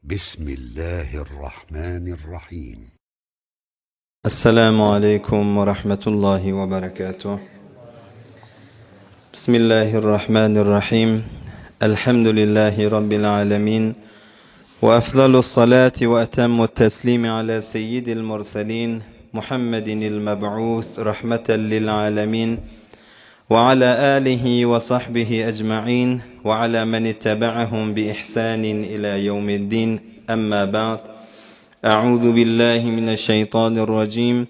Bismillahirrahmanirrahim. Esselamu aleýkum we rahmetullahi we berekatuh. Bismillahirrahmanirrahim. Elhamdülillahi rabbil alamin. We afdalus salati we atammut teslimi ala seyyidil murselin Muhammedinil meb'us rahmeten lil alamin. We ala alihi we sahbihi ecmain we ala men ittebaahum bi ihsanin ila ýewmiddin. Emma ba'd. A'uzu billahi mineşşeýtanirrajim.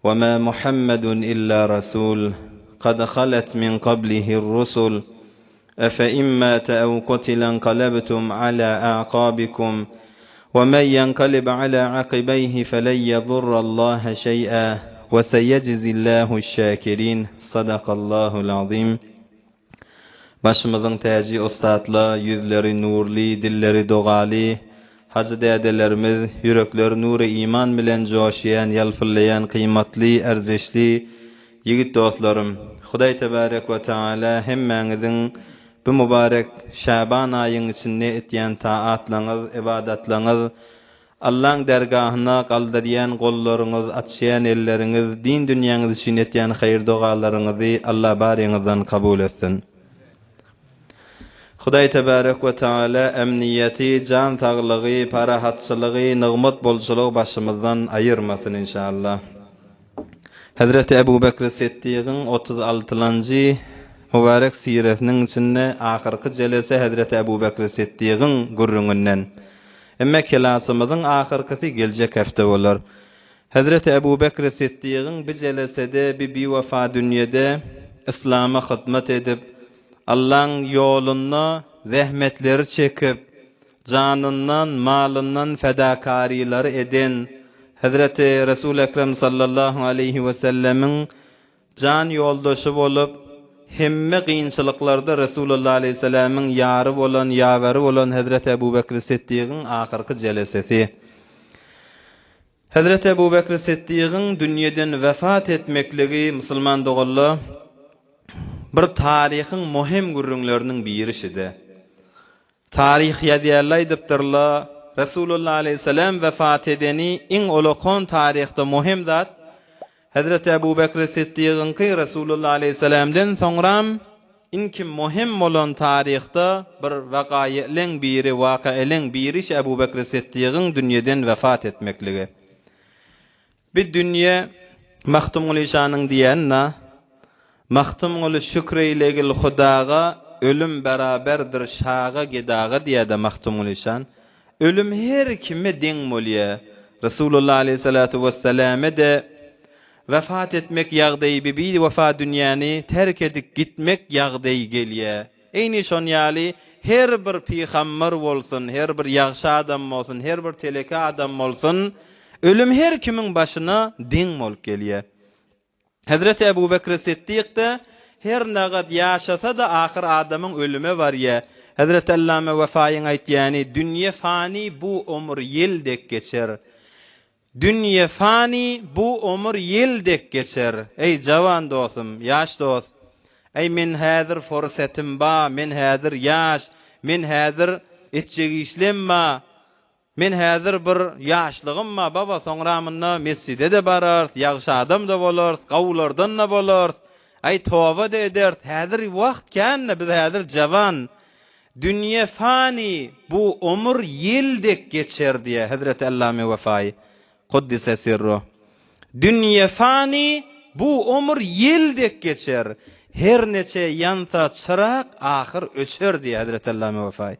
We ma Muhammedun illa rasul. Kad halet min qablihir rusul. Efe in mate ew kutile enkalebtum ala a'kabikum. Ve men yenkalib ala akibeyhi felen yedurrallaha şey'a ve seyecizillahu şakirin. Sadakallahul azim. Başymyzyň täji ussatla, ýüzleri nurly, dilleri dogaly, hajy dädelerimiz, ýürekleri nury iman bilen joşýan, ýalpyllaýan kyýmatly, erzeşli ýigit dostlarym! Hudaý tebarek we taala hemmäňiziň bu mübarek Şaban aýyň içinde etýän taatlaňyz, ybadatlaňyz, Allaň dergahyna galdyrýan gollaryňyz, açýan elleriňiz, din dünýäňiz üçin etýän haýyr-dogalaryňyzy Alla baryňyzdan kabul etsin. Hudaý tebarek we taala emniýeti, jan saglygy, parahatçylygy, nygmat bolçulygy başymyzdan aýyrmasyn inşallah. Hezreti Ebu Bekri Siddigiň 36-lanjy mübarek siresiniň içinde ahyrky jelese Hezreti Ebu Bekri Siddigiň gürrüňinden. Emme kelasymyzyň ahyrkysy geljek hepde bolar. Hezreti Ebu Bekri Siddigiň bi jelesede, bi biwefa dünýede yslama hyzmat edip, Allaň ýolunda zähmetleri çekip, janyndan, malyndan fedakarylary eden Hezreti Resul Ekrem sallallahu aleýhi wesellemiň Jan ýoldaşy bolup, hemme kynçylyklarda Resulullah aleýhissalamyň ýary bolan, ýaweri bolan Hezreti Ebu Bekri Siddigiň ahyrky jelesesi. Hezreti Ebu Bekri Siddigiň dünýeden wefat etmekligi, musulman doganlar, bir taryhyň möhüm gürrüňleriniň biri şide. Taryh ýazýarlar aýdypdyrlar, Resulullah aleýhissalam wefat edeni iň ulakan taryhda möhüm zat, Hezreti Ebu Bekri Siddigyňky Resulullah aleýhissalamdan soňram iňki möhüm bolan taryhda bir wakaýyleň biri, wakaeleň biri şu Ebu Bekri Siddigyň dünýeden wefat etmekligi. Bi dünýe Magtymguly şanyň diýenine, Magtymguly şükr eýlegil Hudaga, ölüm beraberdir şaga gedaga diýýär-de Magtymguly şan. Ölüm her kime deň bolýar. Resulullah aleýhissalatu wessaläme-de wefat etmek ýagdaýy bi biwefa dünýäni terk edip gitmek ýagdaýy gelýär. Eýni şon ýaly her bir pygamber bolsun, her bir ýagşy adam bolsun, her bir teleke adam bolsun, ölüm her kimiň başyna deň bolup gelýär. Hezreti Ebu Bekri Siddik-de her nagat ýaşasa-da ahyr adamyň ölüme barýar. Hezreti Allame Wefaýyň aýtýany, Dünýe fany bu omur ýel dek geçer. Dünýe fany, bu omur ýel dek geçer. Eý, jawan dosum, ýaş dost! Eý, men häzir forsetim ba, men häzir ýaş, men häzir etjek işlem ba, men häzir bir ýaşlygym ba, baba, soňra munda mesjide-de bararys, ýagşy adam-da bolarys, gawulardan-da bolarys, eý, toba-da ederis, häzir wagt kän-de, biz häzir jawan. Dünýe fany, bu omur ýel dek geçer diýýär Hezreti Allame Wefaýy, Kuddise sirruh. Dünýe fany, bu omur ýel dek geçer, her neçe ýansa çyrak ahyr öçer diýýär Hezreti Allame Wefaýy.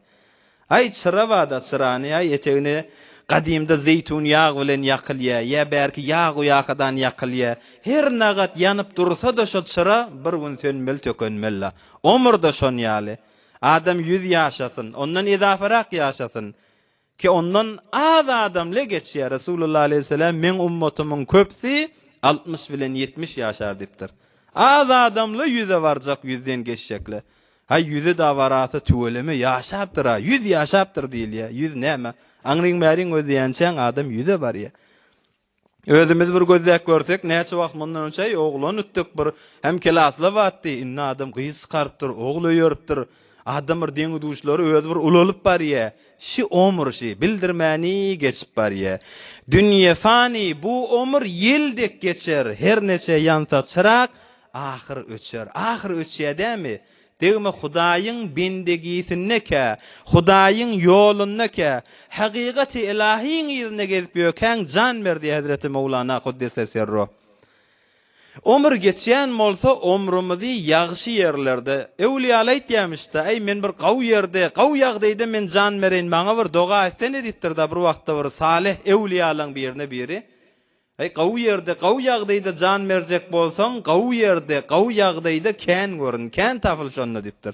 Aý çyra bada çyrany aý etegini gadymda zeýtun ýag bilen ýakylýa, ýa bärki ýag uýakadan ýakylýa. Her nagat ýanyp dursa-da şo çyra bir gün sönmeli tökenmeli-la. Omur-da şon ýaly. Adam ýüz ýaşasyn, ondan ezaparak ýaşasyn, ki ondan az adam le geçýär. Resulullah aleýhissalam meň ummatymyň köpsi 60 bilen 70 ýaşar diýipdir. Az adamly ýüze barjak, ýüzden geçjekle. Haý ýüze da barasa tüweleme ýaşapdyr-a, ýüz ýaşapdyr diýilýär. Ýüz näme? Aňryň bäriň gözleýänçäň adam ýüze barýar. Özümiz bir gözläp görsek, näçe wagt mundan öňçe äý, oglan üttük bir hem kelasla batdy, indi adam gyz çykarypdyr, ogul öýeripdir. Adam bir deňi-duşlary özi bir ulalyp barýa. Şi omur şi, bildirmäni geçip barýa. Dünýe fany, bu omur ýel dek geçer, her neçe ýansa çyrak, ahyr öçer. Ahyr öçýä dämi? Degme Hudaýyň bendegisinde-kä, Hudaýyň ýolunda-kä, hakykaty ylahyň yzynda gezip ýökäň jan ber diýýär Hezreti Mowlana Kuddise Sirruh. Ömür geçýän bolsa ömrümizi ýagşy ýerlerde, öwlüýaly aýtýamyş-da, Äý, men bir gawy ýerde, gawy ýagdaýda men jan bereýin, maňa bir doga etsene diýipdir-da bir wagtda bir salyh öwlüýalaň birine biri. Äý, gawy ýerde, gawy ýagdaýda jan berjek bolsaň, gawy ýerde, gawy ýagdaýda kän görün, kän tapyl şonda diýipdir.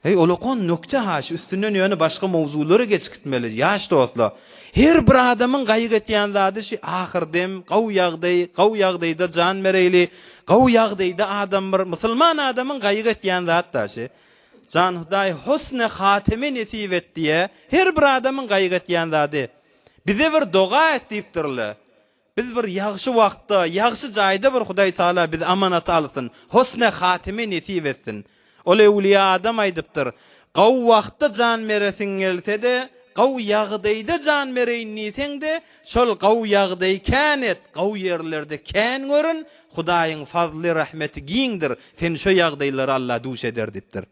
Heý, olakan nökde haş, üstünden ýöne başga mowzulara geçip gitmeli, ýaş dostlar. Her bir adamyň gaýgy etýän zady şi, ahyr dem, gowy ýagdaý, gowy ýagdaýda jan bereýli, gowy ýagdaýda adam bir, musulman adamyň gaýgy etýän zat-da şi. Jan Hudaý husny hateme nesip et diýe, her bir adamyň gaýgy etýän zady. Bize bir doga et diýipdirle. Biz bir ýagşy wagtda, ýagşy jaýda bir Hudaý Taala bizi amanata alsyn, husne hatime nesip etsin. Ol öwlüýä adam aýdypdyr, Gowy wagtda jan beresiň gelse-de, gowy ýagdaýda jan bereýin diýseň-de, şol gowy ýagdaýy kän et, gowy ýerlerde kän görün, Hudaýyň fazly, rahmeti giňdir, seni şo ýagdaýlara Alla duş eder diýipdir.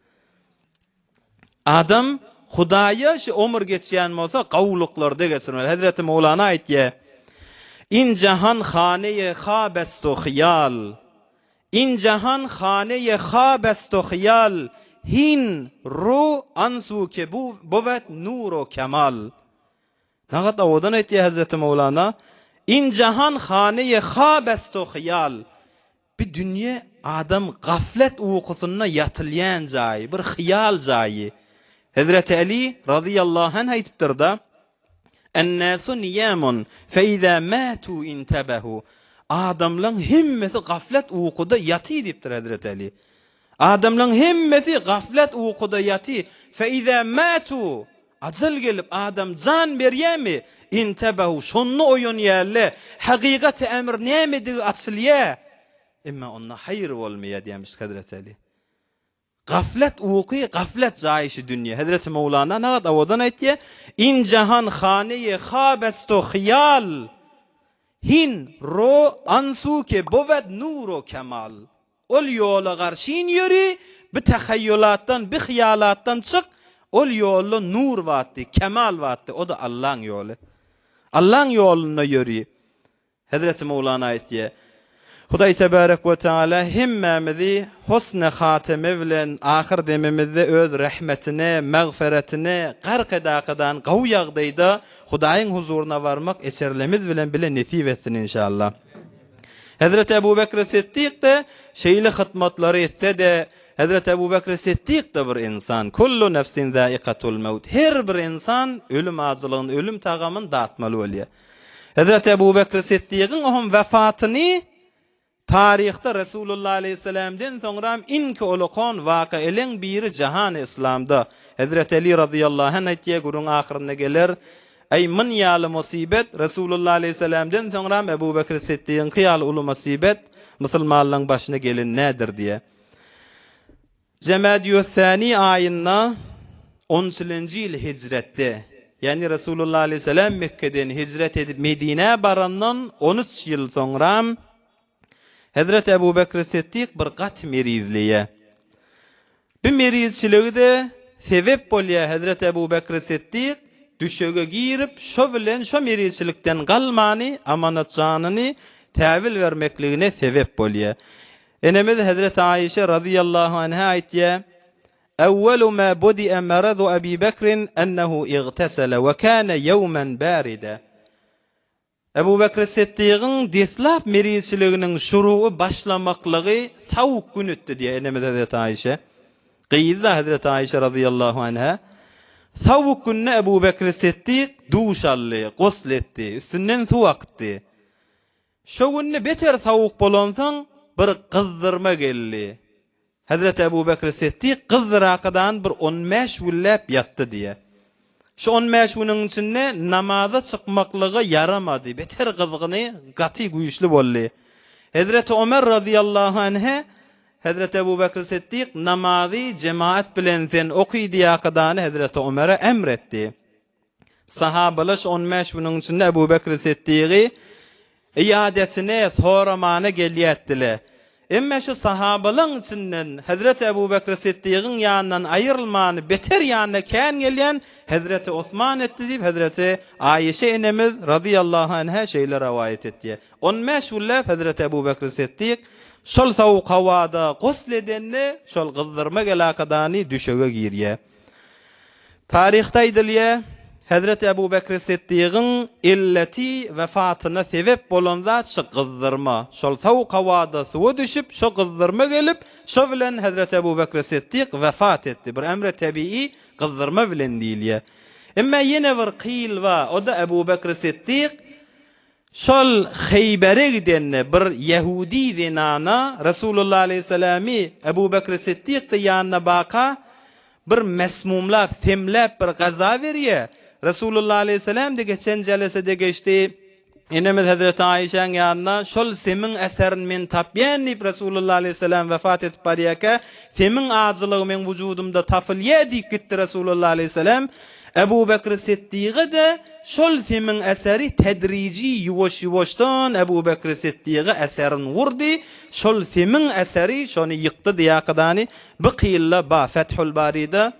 Adam Hudaýa şu ömür geçýän bolsa gowulyklarda geçirmeli. Hezreti Mowlana aýtýar, In jahan haneýe hab est u hyýal, In jahan haneýe hab est u hyýal, Hin ru ansu ke buwed nur u kemal. Nagat owadan aýtýar Hezreti Mowlana, In jahan haneýe hab est u hyýal, Bi dünýe adam gaflet ukusynda ýatylýan jaýy, bir hyýal jaýy. Hezreti Äli, razyýallahu anh, aýdypdyr-da, En-nasu niýamun, fe-iza matu intebehu. Adamlaň hemmesi gaflet ukuda ýaty diýipdir Hezreti Äli. Adamlaň hemmesi gaflet ukuda ýaty, fe-iza matu, ajal gelip adam jan berýämi, intebehu, şonda oýanýarlar, hakykaty emr nämedigi açylýar, emma onda haýyr bolmaýar diýýärmiş Hezreti Äli. Gaflet uky, gaflet jaýy şu dünýe. Hezreti Mowlana nagat owadan aýtýar, In jahan haneýe hab est u hyýal, hin ro ansu ke bowed nur u kemal. Ol ýola garşyn ýöri, bi tahaýýulatdan, bi hyýalatdan çyk, ol ýolda nur batdy, kemal batdy, o-da Allaň ýoly. Allaň ýolunda ýöri. Hezreti Mowlana aýtýar, Hudaý tebärek we teala hemmämizi husny hateme bilen ahyr demimizde öz rehmetine, magferetine gark edakadan gowy ýagdaýda Hudaýyň huzuryna barmak eserlemiz bilen bile nesip etsin inşallah. Hezreti Ebu Bekri Siddik-de şeýle hytmatlary etse-de, Hezreti Ebu Bekri Siddik-de bir ynsan. Kullu nefsin zäikatul mewt. Her bir ynsan ölüm ajylygyny, ölüm tagamyny datmaly bolýar. Hezreti Ebu Bekri Siddigiň ohm wefatyny taryhda Resulullah aleýhissalamden soňram iňki ulakan wakaeleň biri jahany yslamda. Hezreti Eli razyýallahu anh aýtýar, gürrüň ahyrynda geler, Eý, myn ýaly musybet, Resulullah aleýhissalamden soňram Ebu Bekr Siddigyňky ýaly uly musybet musulmanlaryň başyna gelen nädir diýýär. Jemadiýüs-säni aýynda onçilenji ýyl hijretde, ýagny Resulullah aleýhissalam Mekgeden hijret edip Medinä barandan on üç ýyl soňram Hezreti Ebu Bekri Siddik bir gaty merizleýär. Bu merizçiligi-de sebep bolýar Hezreti Ebu Bekri Siddik düşege girip şo bilen şo merizçilikden galmany amanat janyny täwil bermekligine sebep bolýar. Enemiz Hezreti Aişe razyýallahu anha aýtýar, Awwalu ma budi'a maradu Abi Bekrin ennehu igtesele we kana ýewmen barida. Ebu Bekri Siddigiň deslap merizçiliginiň şurugy başlamaklygy sowuk gün ötdi diýýär enemiz Hezreti Aişe. Gyzy-da Hezreti Aişe razyýallahu anha. Sowuk günde Ebu Bekri Siddik duş aldy, gusl etdi, üstünden suw akdydy. Şo günde beter sowuk bolansoň bir gyzdyrma geldi. Hezreti Ebu Bekri Siddik gyzdyrakadan bir on bäş günläp ýatdy diýýär. Şu on bäş günüň içinde namaza çykmaklyga ýaramady, beter gyzgyny gaty güýçli boldy. Hezreti Omer razyýallahu anhe. Hezreti Ebu Bekr Siddik namazy jemaat bilen sen oky diýakadany Hezreti Omere emr etdi. Sahabalar şu on bäş günüň içinde Ebu Bekr Siddigy yadetine, soramana gelýärdiler. Emme şu sahabalaň içinden Hezreti Ebu Bekr Siddigyň ýanyndan aýrylmany beter ýanyna kän gelýän Hezreti Osman etdi diýip Hezreti Aişe enemiz razyýallahu anha şeýle rowaýat etýär. On bäş günläp Hezreti Ebu Bekr Siddik şol sowuk howada gusl edende şol gyzdyrma gelakadany düşege girýär. Taryhda aýdylýar, Hezreti Ebu Bekri Siddigyň illeti wefatyna sebep bolan zat şu gyzdyrma. Şol sowuk howada suwa düşüp, şo gyzdyrma gelip, şo bilen Hezreti Ebu Bekri Siddik wefat etdi. Bir emri tebiýi gyzdyrma bilen diýilýär. Emma ýene bir kyl bar, o-da Ebu Bekri Siddik Şol Heýbere gidende bir ýehudi zenana Resulullah aleýhissalamy Ebu Bekri Siddik-de ýanynda baka bir mesmumlap, semläp bir gaza berýär. Resulullah aleýhissalam-da geçen jelesede geçdi. Enemiz Hezreti Aişäň ýanyna şol semiň eserini men tapýan diýip Resulullah aleýhissalam wefat edip barýarka, semiň ajylygy meň wujudymda tapylýar diýip gitdi Resulullah aleýhissalam. Ebu Bekri Siddige-de şol semiň eseri tedriji ýuwaş-ýuwaşdan Ebu Bekri Siddige eserin urdy, şol semiň eseri şony ýykdy diýakydany bi kylla ba Fethul Baride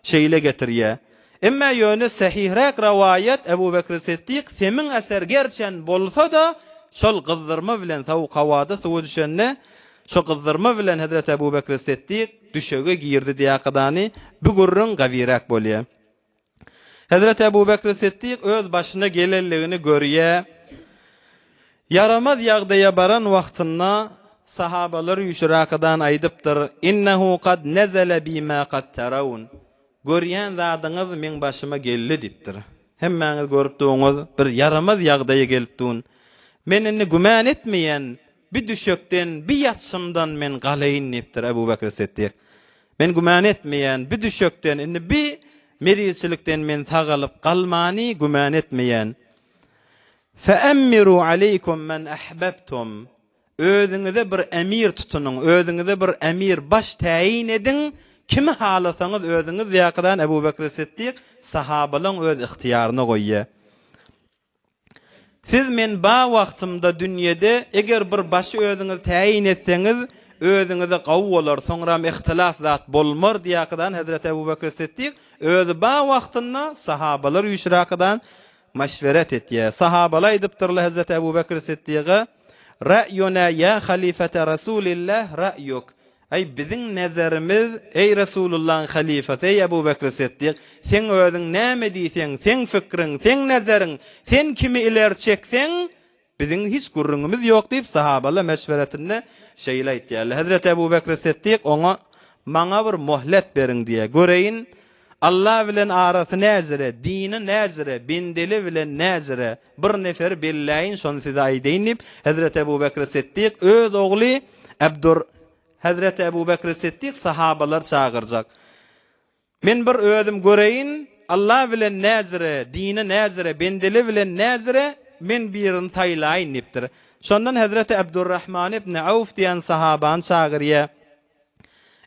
şeýle getirýä. Emme ýöne sahihräk rowaýat Ebu Bekri Siddik semiň eser gerçen bolsa-da şol gyzdyrma bilen sowuk howada suwa düşende şo gyzdyrma bilen Hezreti Ebu Bekri Siddik Düşege girdi diýakadany bu gürrüň gawyrak bolýa. Hezreti Ebu Bekri Siddik öz başyna gelenligini görýä. Ýaramaz ýagdaýa baran wagtynda sahabalar üýşürakadan aýdypdyr, Innehu kad nezele bi ma kad terawn. Görýän zadyňyz meň başyma geldi diýipdir. Hemmäňiz görüp duňyz, bir ýaramaz ýagdaýa gelip dun. Men indi gümän etmeýän, Bi düşekden, bi ýatyşymdan men galaýyn diýipdir Ebu Bekr Siddik. Men gümän etmeýän, bi düşekden, indi bi merizçilikden men sagalyp galmany gümän etmeýän. Feemmiru aleýkum men ahbabtum. Özüňize bir emir tutunyň, özüňize bir emir baş täýin ediň, kimi halasaňyz özüňiz diýakadan Ebu Bekr Siddik sahabalaň öz ygtyýaryna goýýar. Siz men ba wagtymda dünýede eger bir başy özüňiz täýin etseňiz, özüňize gawy bolar, soňram ihtilaf zat bolmar diýakadan Hezreti Ebu Bekri Siddik özi ba wagtynda sahabalar üýşürakadan maşweret etýär. Sahabalar aýdypdyrlar Hezreti Ebu Bekri Siddige, Ra'ýuna ýa halifete Rasulillah ra'ýuk. Eý, biziň nezerimiz, eý, Resulullahyň halyfasy, eý, Ebu Bekri Siddik, seň özüň näme diýseň, seň fikriň, seň nezeriň, sen kimi ileri çekseň, biziň hiç gürrüňimiz ýok diýip, sahabalar meşweretinde şeýle aýtýarlar. Hezreti Ebu Bekri Siddik oňa, Maňa bir mohlet beriň diýýär. Göreýin, Allah bilen arasy näjire, dini näjire, bendeli bilen näjire, bir neferi belläýin, şony size aýdaýyn diýip, Hezreti Ebu Bekri Siddik öz ogly Abdur Hezreti Ebu Bekri Siddik sahabalary çagyrjak. Men bir özüm göreýin, Allah bilen näjire, dini näjire, bendeli bilen näjire, men birini saýlaýyn diýipdir. Şondan Hezreti Abdurrahman ibn Awf diýen sahabany çagyrýar.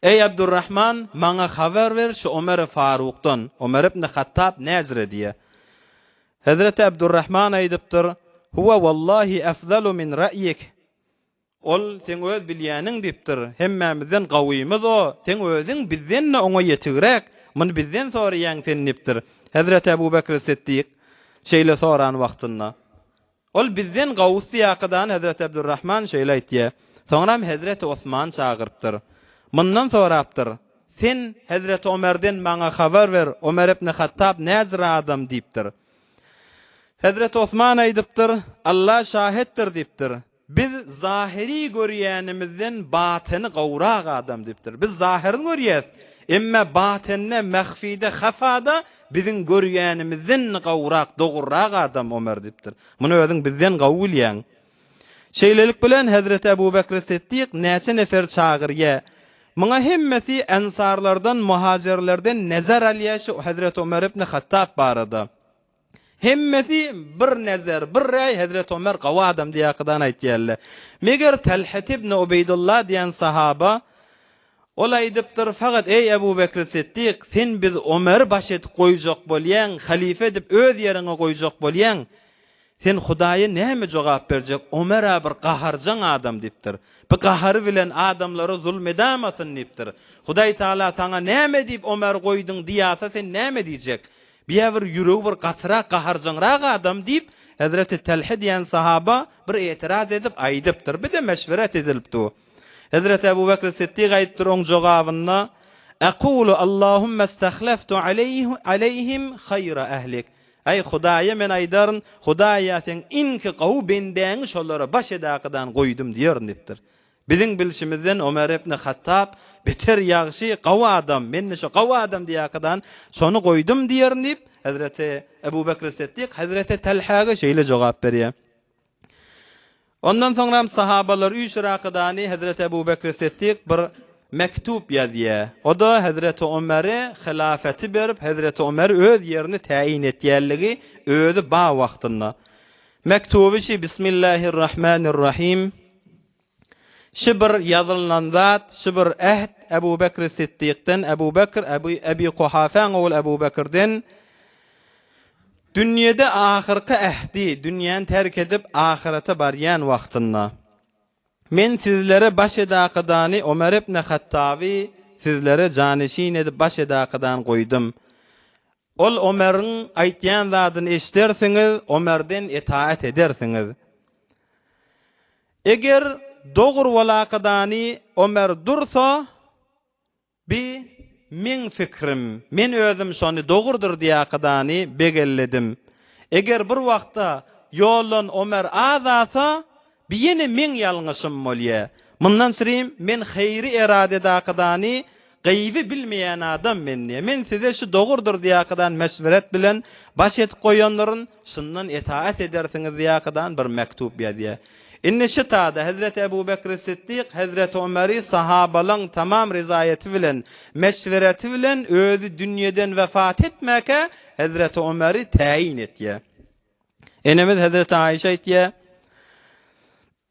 Eý Abdurrahman, maňa habar ber şu Omeri Farukdan, Omer ibn Hattab näjire diýýär. Hezreti Abdurrahman aýdypdyr, Huwa wallahi afzalu min ra'yik. Ol, seň öz bilýäniň diýipdir. Hemmämizden gawymyz o, seň özüň bizden-de oňa ýetigräk, muny bizden soraýaň sen diýipdir. Hezreti Ebu Bekr Siddik şeýle soran wagtynda. Ol bizden gawusy ýakadan Hezreti Abdurrahman şeýle aýtýar. Soňram Hezreti Osman çagyrypdyr. Mundan sorapdyr, Sen Hezreti Omerden maňa habar ber, Omer ibn Hattab näzir adam diýipdir. Hezreti Osman aýdypdyr, Alla şahitdir diýipdir. Biz zahyry görýänimizden batyny gowrak adam diýipdir. Biz zahyryny görýäs, emme batynda, mahfide, hafada biziň görýänimizden gowrak, dogrurak adam Omer diýipdir. Muny özüň bizden gowy bilýäň. Şeýlelik bilen Hezreti Ebu Bekri Siddik näçe nefer çagyrýa. Muňa hemmesi ensarlardan, muhajirlerden nezer alýa şu Hezreti Omer ibn Hattab barada. Hemmesi bir nezer, bir räý Hezreti Omer gawy adam diýýärkadan aýtýarlar. Meger Talhat ibn Ubeýdullah diýen sahaba. Ol aýdypdyr, Fakat eý Ebu Bekri Siddik, sen biz Omary baş edip goýjak bolýaň, halyfa edip öz ýeriňe goýjak bolýaň. Sen Hudaýa näme jogap berjek, Omer-ä bir gaharjaň adam diýipdir. Bi gahary bilen adamlara zulm edamasyn diýipdir. Hudaý Taala saňa näme diýip Omary goýduň diýasa sen näme diýjek? Bi-ä bir ýüregi bir gatyrak, gaharjaňrak adam diýip, Hezreti Talhe diýen sahaba bir etiraz edip aýdypdyr. Bi-de meşweret edilipdi. Hezreti Ebu Bekr Siddik aýdypdyr oň jogabynda, Ekulu Allahümme istahleftu aleýhim haýra ehlik. Eý, Hudaýa men aýdaryn, Hudaýa seň iňki gowy bendäňi şolara baş edakydan goýdum diýerin diýipdir. Biziň bilşimizden Omer ibn Hattab beter ýagşy, gowy adam, men-de şo gowy adam diýakydan şony goýdum diýerin diýip, Hezreti Ebu Bekr Siddik Hezreti Talhaga şeýle jogap berýär. Ondan soňram sahabalar üýşür akydany Hezreti Ebu Bekri Siddik bir mektup ýazýar. O-da Hezreti Omere hylafeti berip, Hezreti Omeri öz ýerine täýin etýänligi özi ba wagtynda. Mektuby şi Bismillahirrahmanirrahim. Şi bir ýazylynan zat, şi bir äht Ebu Bekri Siddikden, Ebu Bekr, Ebu, Ebi Kuhafäň ogly Ebu Bekirden, dünýede ahyrky ähdi, dünýäni terk edip, ahyrete barýan wagtynda, Men sizlere baş edakydany Omer ibn Hattaby sizlere janyşin edip baş edakydan goýdum. Ol Omeriň aýtýan zadyny eşidersiňiz, Omerden etaat edersiňiz. Eger dogry bolakydany Omer dursa, bi meň fikrim, men özüm şony dogrudyr diýakydany begelledim. Eger bir wagtda ýoldan Omer azasa, bi ýene meň ýalňyşym bolýa. Mundan srym men haýry eradedakydany Gaýyby bilmeýän adam men diýýär. Men size şu dogrudyr diýakydan meşweret bilen baş edip goýandyryn, şundan etaat edersiňiz diýakydan bir mektup ýazýar. Indi şu tada Hezreti Ebu Bekri Siddik Hezreti Omeri sahabalaň tamam rizaýeti bilen, meşwereti bilen özi dünýeden wefat etmäkä Hezreti Omeri täýin etýär. Enemiz Hezreti Aýşe aýtýar,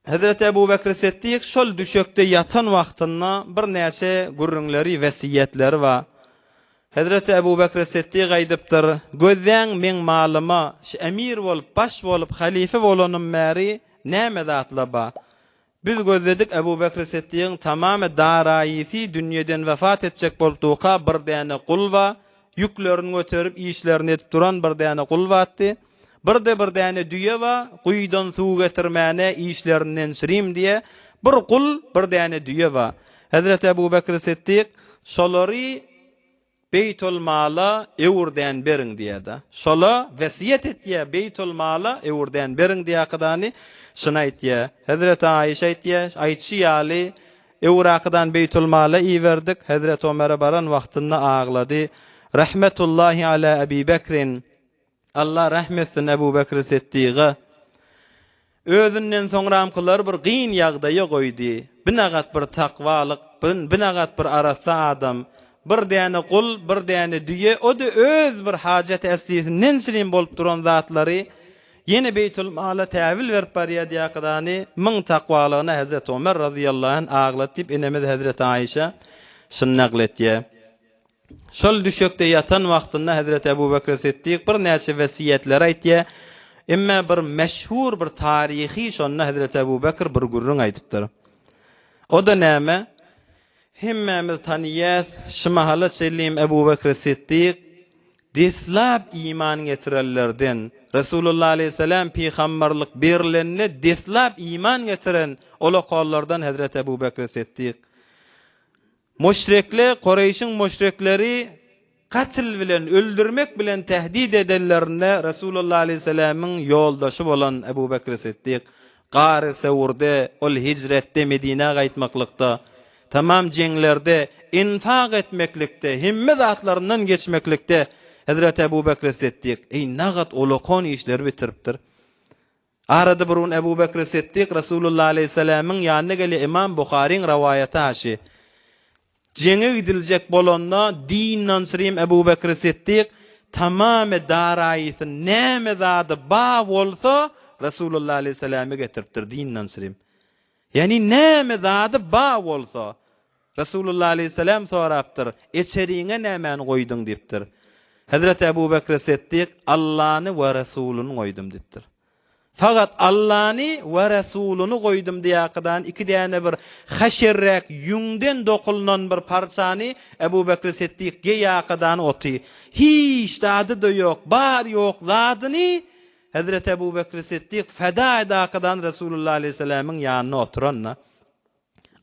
Hezreti Ebu Bekri Siddik şol düşekde ýatan wagtynda birnäçe gürrüňleri, wesýetleri bar. Hezreti Ebu Bekri Siddik aýdypdyr, Gözläň meň malyma, şu emir bolup, baş bolup, halyfa bolanym bäri näme zatla bar? Biz gözledik Ebu Bekri Siddigiň tamamy daraýysy dünýeden wefat etjek bolup durka bir däne gul bar, Ýüklerini göterip, işlerini edip duran bir däne gul batdy. Bir-de bir däne düýe ba, guýudan suw getirmäne işlerinden şirim diýe, bir gul, bir däne düýe ba. Hezreti Ebu Bekri Siddik, Şolary Beýtulmala öwürdän beriň diýýär-de. Şola wesýet etýär, Beýtulmala öwürdän beriň diýýär-akydany, şuny aýtýar. Hezreti Aişe aýtýar, aýtşy ýaly, Öwrakydan Beýtulmala iberdik, Hezreti Omere baran wagtynda aglady. Rahmetullahi ala Ebi Bekrin, Allah rahm etsin Ebu Bekri Siddiga. Özünden soňramkylary bir gyn ýagdaýa goýdy. Binagat bir takwalyk, binagat bir arassa adam. Bir däne gul, bir däne düýe, o-da öz bir hajat-y eslisinden çilim bolup duran zatlary Ýene Beýtul Mala täwil berip barýar diýakydany myň takwalygyna Hezreti Omer razyýallahu anh aglat diýip enemiz Hezreti Aişe şuny nagl etýär. Şol düşekde ýatan wagtynda Hezreti Ebu Bekr Siddik birnäçe wesýetleri aýtýar. Emme bir meşhur bir taryhy şonda Hezreti Ebu Bekr bir gürrüň aýdypdyr. O-da näme? Hemmämiz tanyýas, şu mahala çenlim Ebu Bekr Siddik Deslap iman getirenlerden, Resulullah aleýhissalam pygamberlik berlende deslap iman getiren ulakanlardan Hezreti Ebu Bekri Siddik. Müşrikler, Kureýşiň müşrikleri katl bilen, öldürmek bilen tehdit edenlerinde Resulullah aleýhissalamyň ýoldaşy bolan Ebu Bekri Siddik Gary Sewrde, ol hijretde Medinä gaýtmaklykda, tamam jeňlerde, infak etmeklikde, hemme zatlaryndan geçmeklikde Hezreti Ebu Bekri Siddik, eý, nagat ulakan işleri bitiripdir. Arada bir gün Ebu Bekri Siddik Resulullah aleýhissalamyň ýanyna gelýär, Ymam Buharyň rowaýaty haşy. Jeňe gidiljek bolanda dindançyrym Ebu Bekri Siddik tamamy daraýysy näme zady ba bolsa Resulullah aleýhissalama getiripdir dindançyrym. Ýagny näme zady ba bolsa. Resulullah aleýhissalam sorapdyr, Eçeriňe nämäni goýduň diýipdir. Hezreti Ebu Bekri Seddik, Allany we Resulyny goýdum diýipdir. Fakat Allany we Resulyny goýdum diýýärkadan iki däne bir haşerräk ýüňden dokulynan bir parçany Ebu Bekri Seddik geýýärkadan oty. Hiç zady-da ýok, bar ýok zadyny Hezreti Ebu Bekri Seddik feda edakadan Resulullah aleýhissalamyň ýanynda oturanda.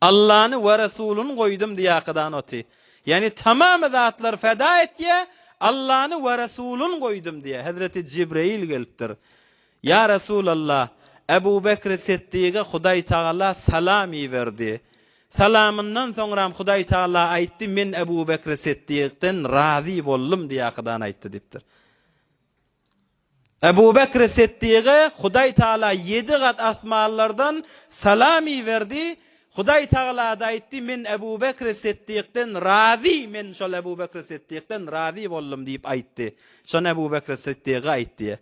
Allany we Resulyny goýdum diýýärkadan oty. Ýagny tamamy zatlary feda etýär, Allany we Resulyny goýdum diýýär. Hezreti Jibreýil gelipdir. Ýa Resulallah, Ebu Bekri Seddige Hudaý Tagala salam iberdi. Salamyndan soňram Hudaý Tagala aýtdy, Men Ebu Bekri Seddigden razy boldum diýýärkadan aýtdy diýipdir. Ebu Bekri Seddige Hudaý Tagala ýedi gat asmanlardan salam iberdi, Hudaý Tagala-da aýtdy, Men Ebu Bekri Seddikden razy, men şol Ebu Bekri Seddikden razy boldum diýip aýtdy. Şony Ebu Bekri Seddige aýtdy.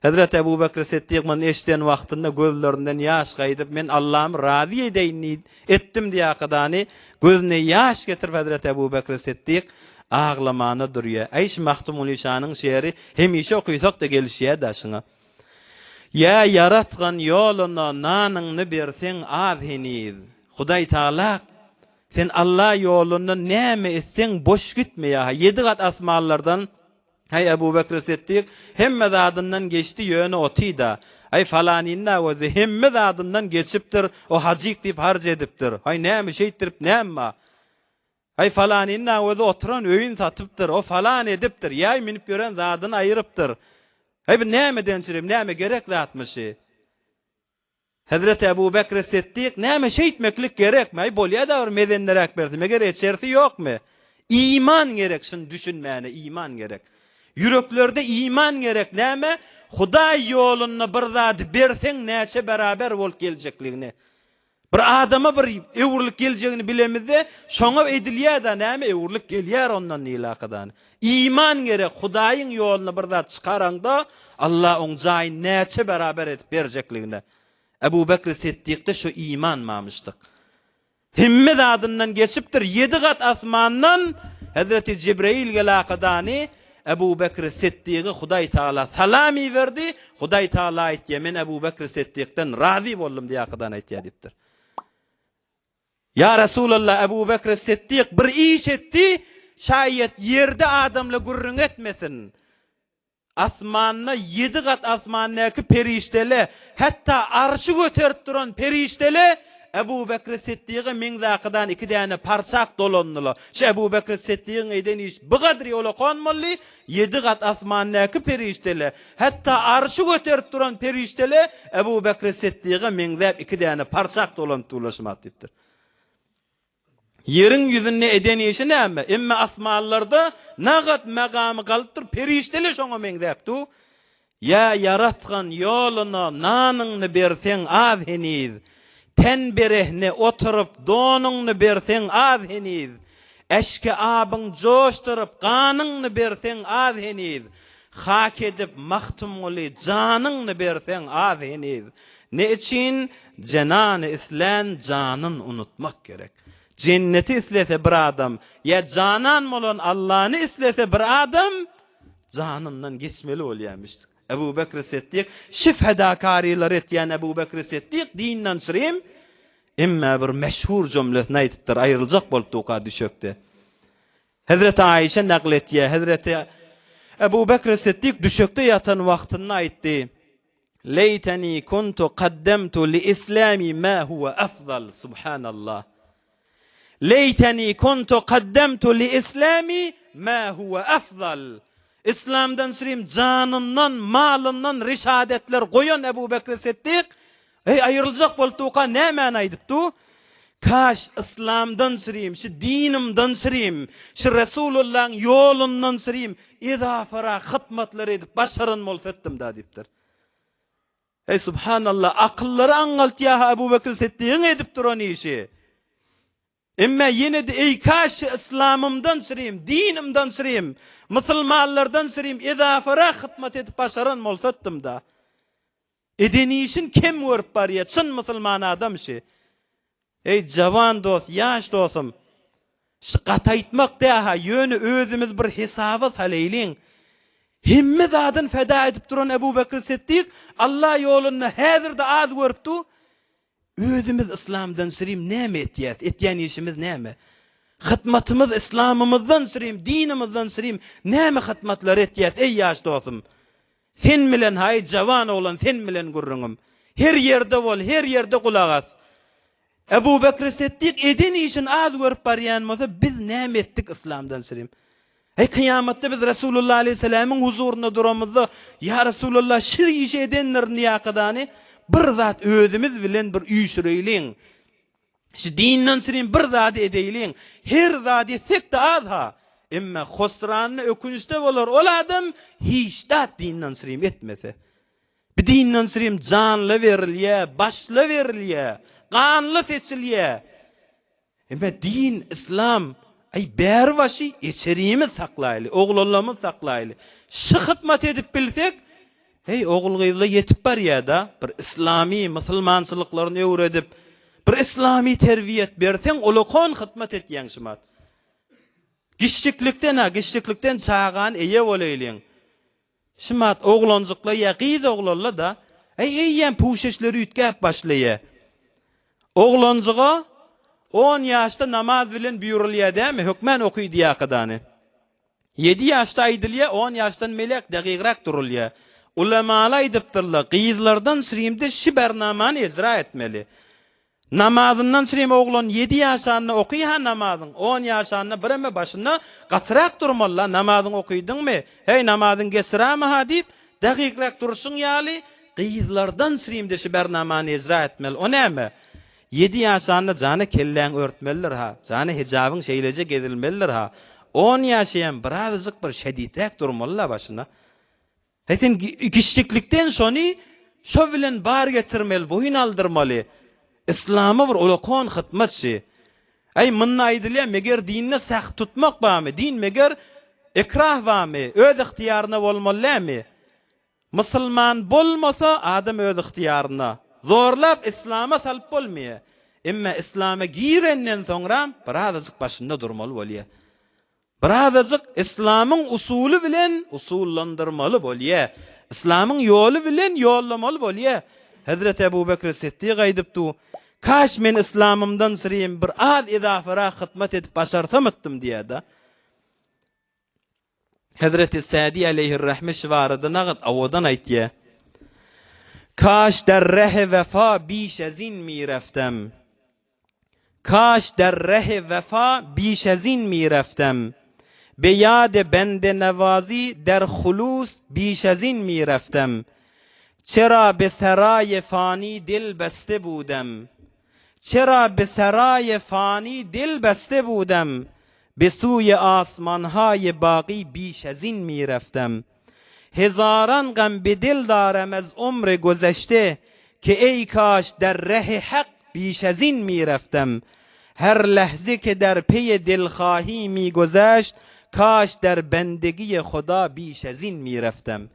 Hezreti Ebu Bekri Seddik muny eşiden wagtynda gözlerinden ýaş gaýdyp, Men Allamy razy edeýin diýip, etdim diýakadany gözüne ýaş getirip Hezreti Ebu Bekri Seddik aglamana durýa. Äý şu Magtymguly şanyň şeri hemişe okysak-da gelişýä-dä şuňa. Ýa ýaratgan ýoluna nanyňny berseň az heniz. Hudaý Tagalak sen Alla ýolunda näme etseň boş gitmeýä-ha. Ýedi gat asmanlardan Häý, Ebu Bekri Seddik hemme zadyndan geçdi, ýöne oty-da. Häý, falanyny-da gözle, hemme zadyndan geçipdir, o hajyk diýip harç edipdir. Häý, näme, şeýtdirip näme bar? Häý, falanyny-da gözle, oturan öýüni satypdyr, o falan edipdir, ýaý münüp ýören zadyny aýyrypdyr. Häý, bu nämeden çirim, näme gerek zatmyşy? Hezreti Ebu Bekri Seddik, Näme şeýtmeklik gerekmi? Aý, bolýa-da bir mezenliräk berse, meger eçersi ýokmy? Iman gerek şuny düşünmäne, iman gerek. Ýüreklerde iman gerek, näme? Hudaý ýolunda bir zady berseň näçe beraber bolup geljekligini. Bir adama bir öwrülip geljegini bilemizde, şoňa edilýär-de näme öwrülip gelýär ondan diýilakadan. Iman gerek, Hudaýyň ýoluna bir zat çykaraňda, Allah oň jaýyny näçe beraber edip berjekligine. Ebu Bekri Seddikde şu iman mamyşdyk. Hemme zadyndan geçipdir, ýedi gat asmandan Hezreti Jibreýil gelakadany Ebu Bekri Seddigi Hudaý Tagala salam iberdi, Hudaý Tagala aýtýar, men Ebu Bekri Seddikden razy boldum diýakadan aýtýar diýipdir. Ýa Resulallah, Ebu Bekri Seddik bir iş etdi, şaýat ýerde adamla gürrüň etmesin. Asmanda ýedi gat asmandaky perişdele, hatda arşy göterip duran perişdele Ebu Bekri Seddige meňzäkidan iki däne parçak dolandylar. Şu Ebu Bekri Seddigiň eden işi bu gadry ulakan boldy, ýedi gat asmandaky perişdele, hatda arşy göterip duran perişdele Ebu Bekri Seddige meňzäp iki däne parçak dolanyp duwlaşmak diýipdir. Ýeriň ýüzünde eden işi näme? Emme asmanlarda nagat magamy galypdyr, perişdeler şoňa meňzäp du. Ýa ýaratgan ýoluna nanyňny berseň az heniz, Ten berehne oturyp donuňny berseň az heniz, Eşki abyň joşduryp ganyňny berseň az heniz, Hak edip Magtymguly janyňny berseň az heniz. Ne üçin jenany islän janyn unutmak gerek. Jenneti islese bir adam, ýa janan bolan Allany islese bir adam janyndan geçmeli bolýarmyş. Ebu Bekri Seddik şi fedakarylary etýän Ebu Bekri Seddik dinden çyrim emme bir meşhur jümlesini aýdypdyr, aýryljak bolup duka düşekde. Hezreti Aişe nakl etýär, Hezreti Ebu Bekri Seddik düşekde ýatan wagtynda aýtdy, Leýteni kuntu kaddemtu li islami ma huwa afdal, subhanallah. Leýteni kuntu kaddemtu li islami ma huwa afdal. Islamdan sürim janyndan, malyndan rişadetler goýan Ebu Bekri Siddik, eý aýryljak bolup duka nämäni aýdyp du? Kaş yslamdan sürim, şu dinimden sürim, şu Resulullahyň ýolundan sürim, ezafarak hytmatlar edip başaran bolsa etdim da diýipdir. Eý subhanallah, akyllary aňňaltýar-ha Ebu Bekr Siddigiň edip duran işi. Emme ýene-de eý kaş şu yslamymdan sürim, dinimden sürim, musulmanlardan sürim, ezafarak hytmat edip başaran bolsa etdim da. Eden işin kem görüp barýa çyn musulman adam şi. Eý jawan dost, ýaş dostum. Şu gataýtmak dä-ha, ýöne özümiz bir hesaba salaýlyň. Hemme zadyny feda edip duran Ebu Bekr Siddik Alla ýolunda häzir-de az görüp dur. Özümiz yslamdan şirim näme etýäs? Etýän işimiz näme? Hytmatymyz yslamymyzdan şirim, dinimizden şirim näme hytmatlar etýäs, eý ýaş dostum? Sen bilen haý jawan oglan sen bilen gürrüňim. Her ýerde bol, her ýerde gulak as. Ebu Bekri Siddik eden işini az görüp barýan bolsa, biz näme etdik yslamdan şirim? Heý kyýamatda biz Resulullah aleýhissalamyň huzurynda duramyzda, Ýa Resulallah şir işi edendirin diýakadany bir zat özümiz bilen bir üýşüreýliň. Şu dinden şirin bir zady edeýliň. Her zat etsek-de az-ha. Emma hosranly ökünçde bolar ol adam hiç zat dinden şirin etmese. Bi dinden şirin janla berilýä, başla berilýä, ganla seçilýä. Emma din, yslam, aý bäri başy eçerimiz saklaýly, oglanlarymyz saklaýly. Şy hytmat edip bilsek, heý ogul-gyzla ýetip barýa-da, bir yslamy, musulmançylyklaryny öwredip, bir yslamy terbiýet berseň, ulakon hytmat etýäň şumat. Giçjiklikden-ä, giçjiklikden çagany eýe bolaýlyň. Şumat oglanjykla ýa gyz oglanla-da, äý eýýäm puşeşleri üýtgäp başlaýa. Oglanjyga on ýaşda namaz bilen buýrulýa dämi, hökmän oky diýakadany. Ýedi ýaşda aýdylýa, on ýaşdan melek dagygrak durulýa. Ulamaly aýdypdyrlar, gyzlardan şrimde şi bernamany ejra etmeli. Namazyndan çyrim oglan ýedi ýaşanda oky-ha namazyň, on ýaşanda bireme başynda gatyrak durmaly-la, namazyň okydyňmy, heý namazyň geçiramy-ha diýip, dagykrak durşuň ýaly, gyzlardan çyrimde şu bernamany ejra etmeli. O näme? Ýedi ýaşanda jana kelläň örtmelidir-ha, jana hijabyň şeýleje gezilmelidir-ha, on ýaşaýam birazajyk bir şediträk durmaly-la başyna. He sen kiçjiklikden şony şo bilen bar getirmeli, boýun aldyrmaly. Yslama bir ulakon hytmat şi. Äý munda aýdylýar meger dinde säht tutmak barmy? Din meger ikrah barmy? Öz ygtyýaryna bolmaly dälmi? Musulman bolmasa adam öz ygtyýaryna. Zorlap yslama salyp bolmaýar. Emma yslama girenden soňram birazajyk başynda durmaly bolýar. Birazajyk yslamyň usuly bilen usullandyrmaly bolýa. Yslamyň ýoly bilen ýollamaly bolýa. Hezreti Ebu Bekri Siddik aýdypdy, Kaş men yslamymdan syrym bir az ezafarak hytmat edip başarsamytdym diýýär-de. Hezreti Sädi aleýhirrahme şu barada nagat owadan aýtýar. Kaş der rehe wefa bişezin mireftem. Kaş der rehi wefa bişezin mireftem, Be ýade bende newazi der hulus bişezin mireftem, Çera be seraýe fani dil beste budem, Çera be seraýe fani dil beste budem, Be suýe asmanhaýe bagy bişezin mireftem. Hezaran gam be dil darem ez umre gozeşte, Ke eý kaş der rehi hak bişezin mireftem. Her lehze ke der peye dilhahi mi gozeşt, Kaş der bendegiye huda bişezin mireftem.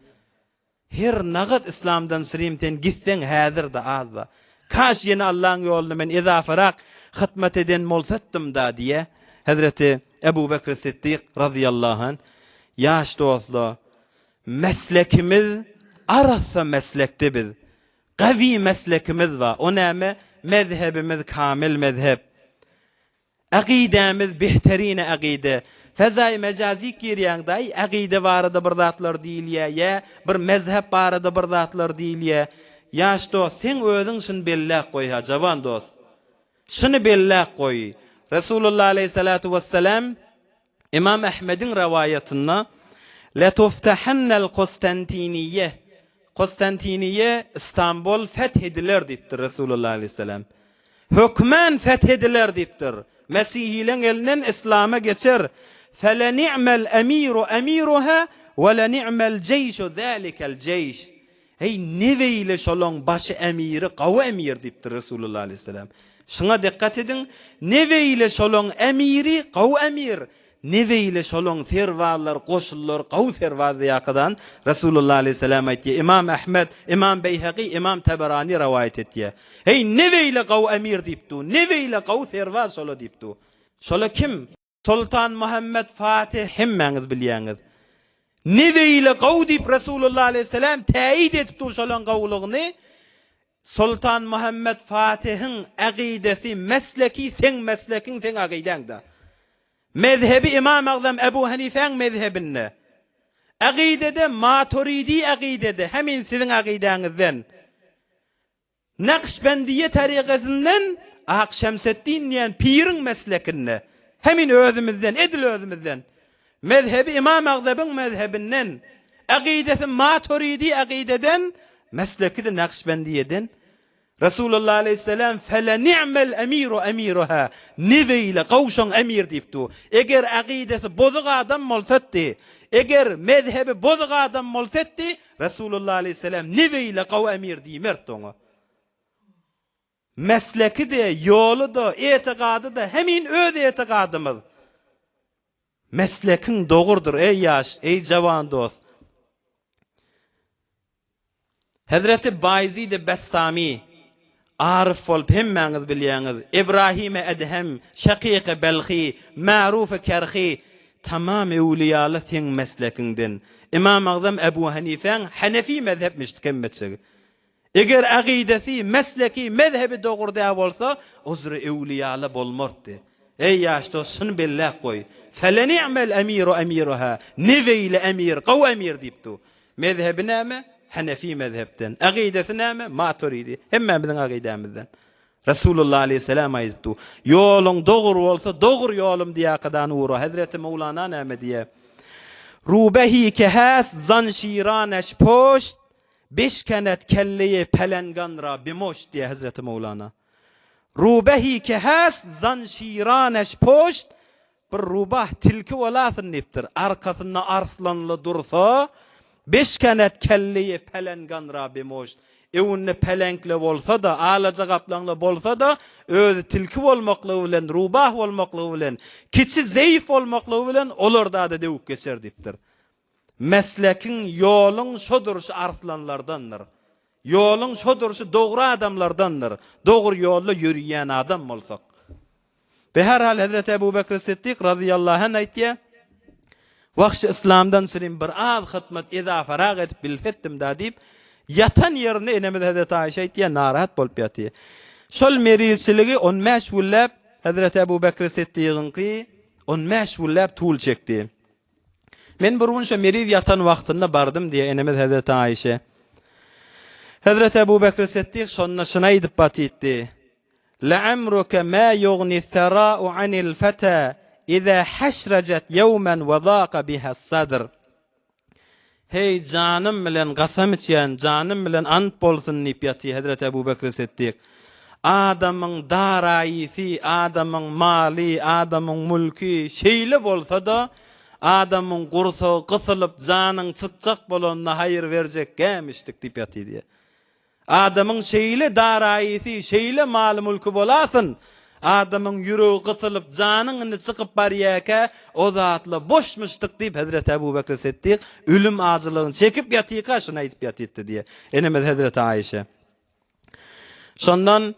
Her nagat yslamdan syrym sen gitseň häzir-de az-da. Kaş ýene Allaň ýolunda men ezafarak hytmat eden bolsatdym-da diýýär Hezreti Ebu Bekri Siddik razyýallahu anh. Ýaş dostlar, meslekimiz arassa meslekde biz. Gawy meslekimiz bar. O näme? Mezhebimiz kamil mezhep. Akydämiz behterin akyda. Fezaýy mejazy girýäň daýy, akyda barada bir zatlar diýilýä, ýa bir mezhep barada bir zatlar diýilýä. Ýaş dost, seň özüň şuny belläp goý ha, jawan dost. Şuny belläp goý. Resulullah aleýhissalatu wessalam Imam Ahmediň rowaýatynda Letuftahannal Kostantiniýe Kostantiniýe, Istanbul feth ediler diýipdir Resulullah aleýhissalam. Hökmän feth ediler diýipdir. Mesihileň elinden islama geçer. Feleni'mel emiru emiruha we leni'mel jeýşu zälikel jeýş. Heý, ne beýle şolaň başy emiri gawy emir diýipdir Resulullah aleýhissalam. Şuňa dikgat ediň, ne beýle şolaň emiri gawy emir, ne beýle şolaň serbazlary, goşunlary gawy serbaz diýakadan Resulullah aleýhissalam aýtýar. Imam Ahmed, Imam Beýhaki, Imam Tabarani rowaýat etýär. Heý, ne beýle gawy emir diýipdi, ne beýle gawy serbaz şola diýipdi. Şola kim? Soltan Muhammet Fatih hemmäňiz bilýäňiz. Ne beýle gowy diýip Resulullah aleýhissalam täýit edip dur şolaň gowulygyny. Soltan Muhammet Fatihiň agydasy, mesleki seň meslekiň seň agydaňda. Mezhebi Ymam Agzam Ebu Hanifäň mezhebinde. Agydada Maturidi agydada hemin siziň agydaňyzdan. Nakşbendiýe tarygasyndan Ak Şemseddin diýen piriň meslekinde, hemin özümizden, edil özümizden, mezhebi Ymam Agzabyň mezhebinden, agydasy Maturidi agydeden, mesleki-de Nakşbendiýeden, Resulullah aleýhissalam Fele ni'mel emiru emiruha, ne beýle gowşaň emir diýip dur. Eger agydasy bozuk adam bolsatdy, eger mezhebi bozuk adam bolsatdy, Resulullah aleýhissalam ne beýle gowy emir diýmerdi oňa. Mesleki-de, ýoly-da, etigady-da hemin öz etigadymyz. Meslekiň dogrudyr, eý ýaş, eý jawan dost. Hezreti Baýzid-i Bestami aryf bolup hemmäňiz bilýäňiz, Ibrahim-i Edhem, Şakyk-y Belhi, Maruf-y Kerhi, Tamam öwlüýaly seň meslekiňden. Ymam Agzam Ebu Hanifäň Hanefi mezhepmişdi hemmeçigi. Eger agydasy, mesleki, mezhebi dogry däl bolsa, uzry öwlüýaly bolmartdy. Eý ýaş dost şuny belläp goý. Feleni'mel emiru emiruha, ne beýle emir, gowy emir diýipdi. Mezhebi näme? Hanefi mezhepden. Agydasy näme? Maturidi. Hemmämiziň agydamyzdan. Resulullah aleýhissalam aýdypdy, Ýoluň dogry bolsa, dogry ýolum diýakadan ura. Hezreti Mowlana näme diýýär? Rubehi ke has zan şiraneş poşt, beşkenet kelleýe pelengan ra bimoşt diýýär Hezreti Mowlana. Rubehi ke has zan şiraneş poşt, Bir rubah tilki bolasyn diýipdir. Arkasynda arslanly dursa, beşkenet kelleýe pelenganra bimoşt. Öwünde peleňkle bolsa-da, alaja gaplaňly bolsa-da, özi tilki bolmaklygy bilen, rubah bolmaklygy bilen, kiçi zeýif bolmaklygy bilen olarda-da döwüp geçer diýipdir. Meslekiň, ýoluň şo durşy arslanlardandyr. Ýoluň şo durşy dogry adamlardandyr. Dogry ýolda ýörüýän adam bolsak. Beherhal Hezreti Ebu Bekr Siddik razyýallahu anh aýtýar, Wah şu yslamdan çynym bir az hytmat ezafarak edip bilsetdim-da diýip, ýatan ýerinde enemiz Hezreti Aýşe aýtýar, narahat bolup ýatyr. Şol merizçiligi on bäş günläp Hezreti Ebu Bekr Siddigiňki on bäş günläp tul çekdi. Men bir gün şo meriz ýatan wagtynda bardym diýýär enemiz Hezreti Aýşe. Hezreti Ebu Bekr Siddik şonda şuny aýdyp batytdy. Le'amruke ma ýugni thera'u anil feta iza haşrajat ýewmen we zaka biha sadr. Heý, janym bilen kasam içýän, janym bilen ant bolsun diýip ýatyr Hezreti Ebu Bekr Siddik. Adamyň daraýysy, adamyň maly, adamyň mülki şeýle bolsa-da, adamyň gursagy gysylyp, janyň çykjak bolanda haýyr berjek gämişdik diýip ýatyr diýýär. Adamyň şeýle daraýysy, şeýle maly-mülki bolasyn, adamyň ýüregi gysylyp, janyň indi çykyp barýarka, o zatla boşmuşdyk diýip, hezreti Ebu Bekri Siddik ölüm ajylygyny çekip ýatyka şuny aýdyp ýatypdy diýýär. Enemiz hezreti Aýşe. Şondan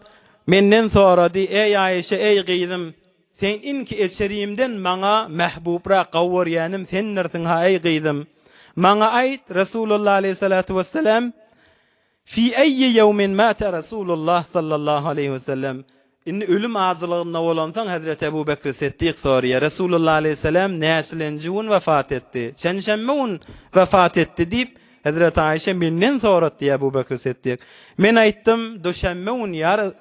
menden sorady, Eý Aýşe, eý gyzym, sen inki eçerimden maňa mähbubrak gowy görýänim sendirsiň-ha, eý gyzym. Maňa aýt, Resulullah aleýhissalatu wessalam, Fi eýyi ýewmin mate Resulullah sallallahu aleýhi wesellem. Indi ölüm ajylygynda bolansoň Hezreti Ebu Bekri Siddik soraýar, Resulullah aleýhissalam näçilenji gün wefat etdi? Çenşenbe gün wefat etdi diýip, Hezreti Aýşe menden soratdy diýýär Ebu Bekri Siddik. Men aýtdym, Duşenbe gün ýa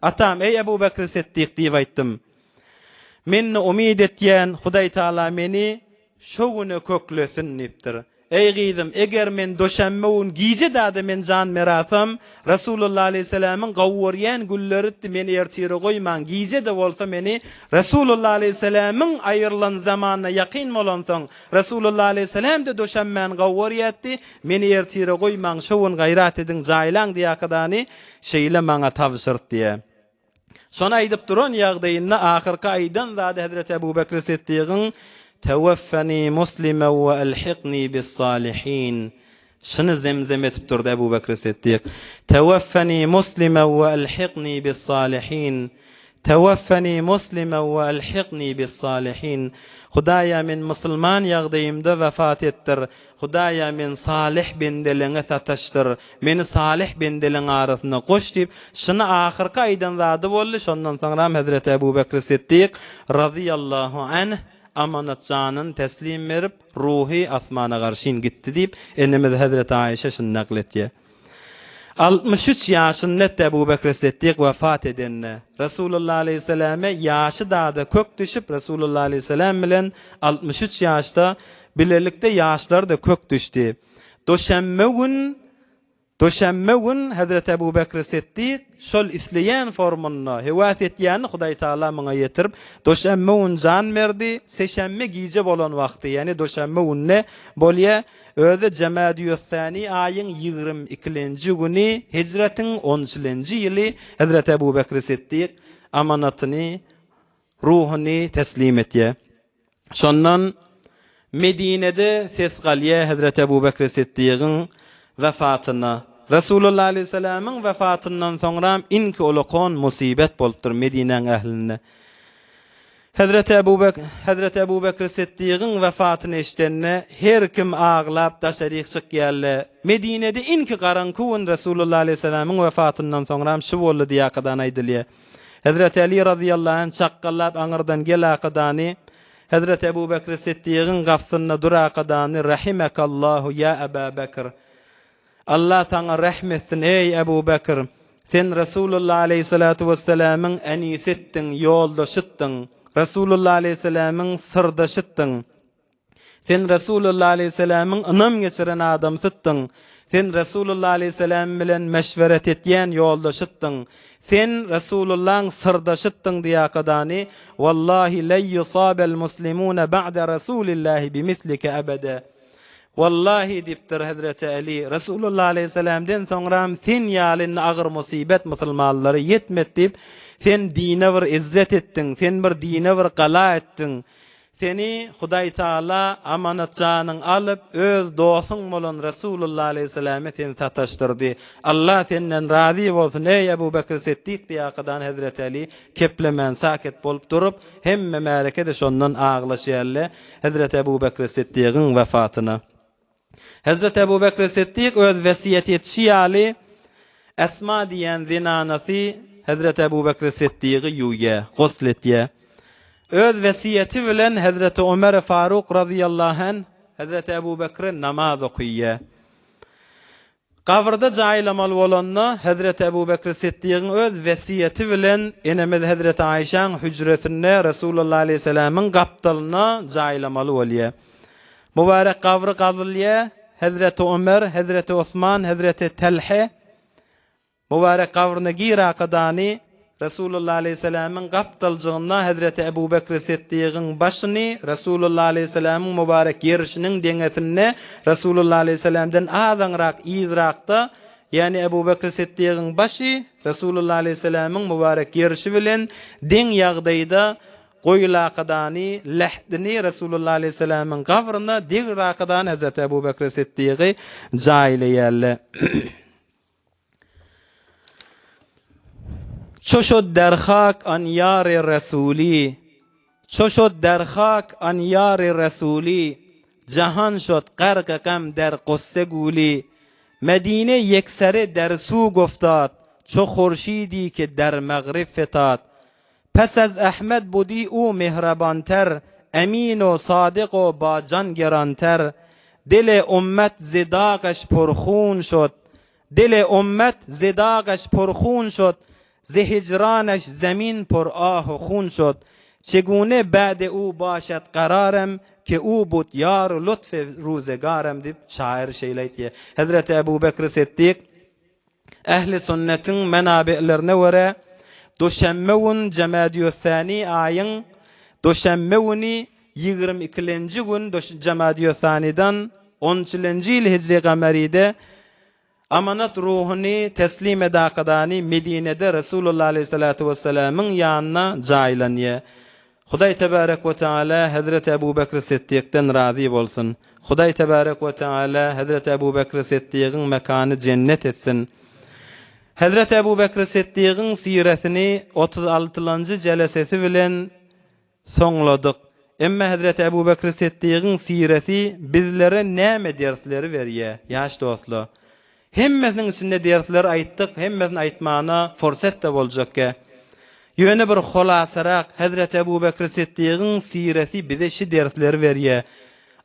Atam, eý Ebu Bekri Siddik diýip aýtdym. Men-de umyt etýän, Hudaý Taala meni şo güne köklesin diýipdir. Eý gyzym, eger men duşenbe gün gije-dada men jan berasam, Resulullah aleýhissalamyň gowy görýän günleritdi, meni ertire goýmaň, gije-de bolsa meni Resulullah aleýhissalamyň aýrylan zamanyna ýakyn bolansoň, Resulullah aleýhissalam-da duşenbäni gowy görýärdi, meni ertire goýmaň, şo gün gaýrat ediň, jaýlaň diýakadany şeýle maňa tabşyrt diýýär. Şony aýdyp duran ýagdaýynda ahyrky aýdan zady hezreti Ebu Bekri Siddigiň, Teweffeni muslimen we elhikni bis-salihin. Şuny zemzem edip durdy Ebu Bekri Siddik. Teweffeni muslimen we elhikni bis-salihin. Tewaffeni muslimen we elhikni bis-salihin. Hudaýa men musulman ýagdaýymda wefat etdir. Hudaýa men salyh bendeleňe sataşdyr. Meni salyh bendeleň arasyna goş diýip, şuny ahyrky aýdan zady boldy. Şondan soňram Hezreti Ebu Bekri Siddik razyýallahu anh amanat janyny teslim berip, ruhy asmana garşyn gitdi diýip, enemiz Hezreti Aýşe şuny nakl etýär. 63 ýaşynda etdi Ebu Bekri Siddik wefat edende. Resulullah aleýhissalame ýaşy dada kök düşüp, Resulullah aleýhissalam bilen 63 ýaşda bilelikde ýaşlary-da kök düşdi. Duşenbe gün Duşenbe gün Hezreti Ebu Bekri Siddik şol isleýän formunda, höwes etýänini Hudaý Tagala muňa ýetirip, duşenbe gün jan berdi, seşenbe gije bolan wagty, ýagny duşenbe günde bolýar, özi Jemadüs-Sani aýyň ýigrim ikilenji güni, hijretiň onçilenji ýyly Hezreti Ebu Bekri Siddik amanatyny, ruhuny teslim etýär. Şondan Medinede ses galýar Hezreti Ebu Bekri Siddigiň wefatyna. Resulullah aleýhissalamyň wefatyndan soňram iňki ulakon musybet bolupdyr Medinäň ählinde. Hezreti Ebu Bek Hezreti Ebu Bekri Siddigiň wefatyny eşidende her kim aglap daşaryk çykýarlar. Medinede iňki garaňky gün Resulullah aleýhissalamyň wefatyndan soňram şu boldy diýakadan aýdylýar. Hezreti Aly razyýallahu anh çakgallap aňyrdan gel akadany, Hezreti Ebu Bekri Siddigiň gapsynda dur akadany, Rahimekallahu ýa Eba Bekr. Allah saňa rehm etsin eý Ebu Bekr. Sen Resulullah aleýhissalatu wessalamyň änisitdiň, ýoldaşytdyň. Resulullah aleýhissalamyň syrdaşytdyň. Sen Resulullah aleýhissalamyň ynam geçiren adamsytdyň. Sen Resulullah aleýhissalam bilen meşweret etýän ýoldaşytdyň. Sen Resulullahyň syrdaşytdyň diýakadany, Wallahi len yusabel muslimune ba'de Resulillahi bimislike ebede. Wallahi diýipdir Hezreti Äli, Resulullah aleýhissalamden soňram sen ýaly indi agyr musybet musulmanlara ýetmedi diýip, sen dine bir izzet etdiň, sen bir dine bir gala etdiň. Seni Hudaýtagala amanat janyň alyp, öz dosuň bolan Resulullah aleýhissalame seni sataşdyrdy. Allah senden razy bolsun, eý Ebu Bekr Siddik diýakadan Hezreti Äli keplemän saket bolup durup, hemme märeke-de şondan aglaşýarlar Hezreti Ebu Bekr Siddigiň wefatyna. Hezreti Ebu Bekr Siddik öz wesýet etişi ýaly, Esma diýen zenanasy Hezreti Ebu Bekr Siddigi ýuwýar, gusl etýär. Öz wesýeti bilen Hezreti Ömer Faruk razyýallahu anh Hezreti Ebu Bekre namaz okyýar. Gabyrda jaýlamaly bolanda, Hezreti Ebu Bekri Siddigiň öz wesýeti bilen enemiz Hezreti Aýşaň hüjresinde Resulullah aleýhissalamyň gapdalynda jaýlamaly bolýar. Mübärek gabry gazylýar, Hezreti Ömer, Hezreti Osman, Hezreti Telhe Mübärek gabryna gir akadany, Resulullah aleýhissalamyň gapdaljygynda Hezreti Ebu Bekri Siddigiň başyny Resulullah aleýhissalamyň mübärek gerşiniň deňesinde Resulullah aleýhissalamdan azaňrak yzrakda, ýagny Ebu Bekri Siddigiň başy Resulullah aleýhissalamyň mübärek gerşi bilen deň ýagdaýda goýulakadany, lähdini Resulullah aleýhissalamyň gabryna degrakadany Hezreti Ebu Bekri Siddigi jaýlaýarlar. Ço şod der hak an ýary Resuly, Ço şod der hak an ýary Resuly, Jahan şod garky gam der gussa güli, Medine ýeksere der sug oftad, Ço hurşidi ki der magryb fetad. Pes az Ahmed budi u mehrabanter, Emin u sadyk u ba jan geranter, Dili ummet zi dagaş purhun şod, Dili ummet zi dagaş purhun şod, Zi hijranaş zemin pur ah u hun şod, Çegune ba'de u başat kararem, Ki u but ýar-u lutf-i ruzegarem diýip, şaýyr şeýle aýtýar. Hezreti Ebu Bekri Siddik Ähli sünnetiň menabelerine görä, duşenbe gün Jemadýüssani aýyň duşenbe güni ýigrimi ikilenji gün Jemadýüssanidan onçilenji ýyl hijri gameride amanat ruhuny teslim edakadany Medinede Resulullah aleýhissalatu wessalamyň ýanyna jaýlanýar. Hudaý tebarek we teala Hezreti Ebu Bekri Siddiqden razy bolsun. Hudaý tebarek we teala Hezreti Ebu Bekri Siddigiň mekany jennet etsin. Hezreti Ebu Bekri Siddigiň siresini 36-lanjy jelesesi bilen soňladyk. Emma hezreti Ebu Bekri Siddigiň siresi bizlere näme dersleri berýä, ýaş dostlar? Hemmesiniň içinde dersler aýtdyk, hemmesini aýtmana forset-de boljakkä. Ýöne bir holasarak, hezreti Ebu Bekri Siddigiň siresi bize şi dersleri berýä.